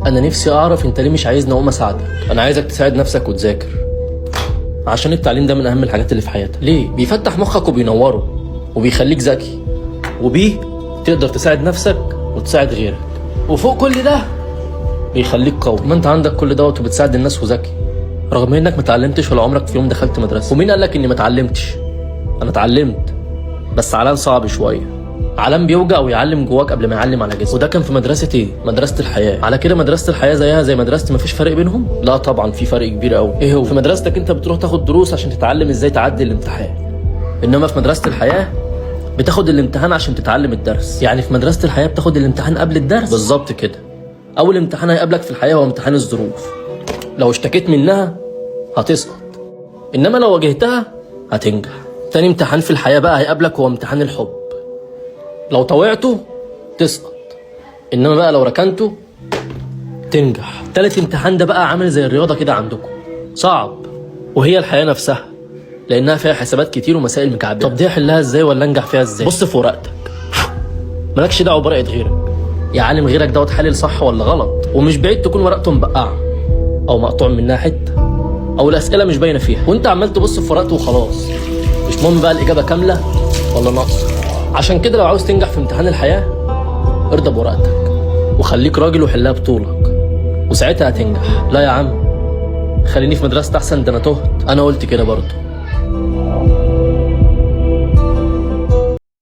انا نفسي اعرف انت ليه مش عايزني اقوم اساعدك. انا عايزك تساعد نفسك وتذاكر، عشان التعليم ده من اهم الحاجات اللي في حياتك. ليه؟ بيفتح مخك وبينوره وبيخليك ذكي، وبيه تقدر تساعد نفسك وتساعد غيرك، وفوق كل ده بيخليك قوي. ما انت عندك كل دوت وبتساعد الناس وذكي، رغم انك ما اتعلمتش ولا عمرك في يوم دخلت مدرسه. ومين قال لك اني ما اتعلمتش؟ انا اتعلمت، بس علام صعب شوية، علام بيوجع ويعلم جواك قبل ما يعلم على جسمك. وده كان في مدرسه ايه؟ مدرسه الحياة. على كده مدرسه الحياة زيها زي مدرستي، مفيش فرق بينهم؟ لا طبعا في فرق كبير قوي. ايه هو؟ في مدرستك انت بتروح تاخد دروس عشان تتعلم ازاي تعدي الامتحان، انما في مدرسه الحياة بتاخد الامتحان عشان تتعلم الدرس. يعني في مدرسه الحياة بتاخد الامتحان قبل الدرس بالظبط كده. اول امتحان هيقابلك في الحياة هو امتحان الظروف، لو اشتكيت منها هتسقط، انما لو واجهتها هتنجح. تاني امتحان في الحياة بقى هيقابلك هو امتحان الحب، لو طوعته تسقط، انما بقى لو ركنته تنجح. تالت امتحان ده بقى عامل زي الرياضة كده عندكم، صعب، وهي الحياة نفسها، لانها فيها حسابات كتير ومسائل مكعبله. طب دي احلها ازاي ولا انجح فيها ازاي؟ بص في ورقتك، مالكش دعوه بورقه غيرك، يا عالم غيرك دوت حلل صح ولا غلط، ومش بعيد تكون ورقته مبقعه او مقطوع منها حتة، او الاسئلة مش باينة فيها، وانت عمال تبص في ورقته وخلاص، مش مهم بقى الاجابة كاملة ولا ناقصه. عشان كده لو عاوز تنجح في امتحان الحياة ارضى بورقتك وخليك راجل وحلها بطولك، وساعتها هتنجح. لا يا عم خليني في مدرسة احسن، ده انا تهت. انا قلت كده برضه.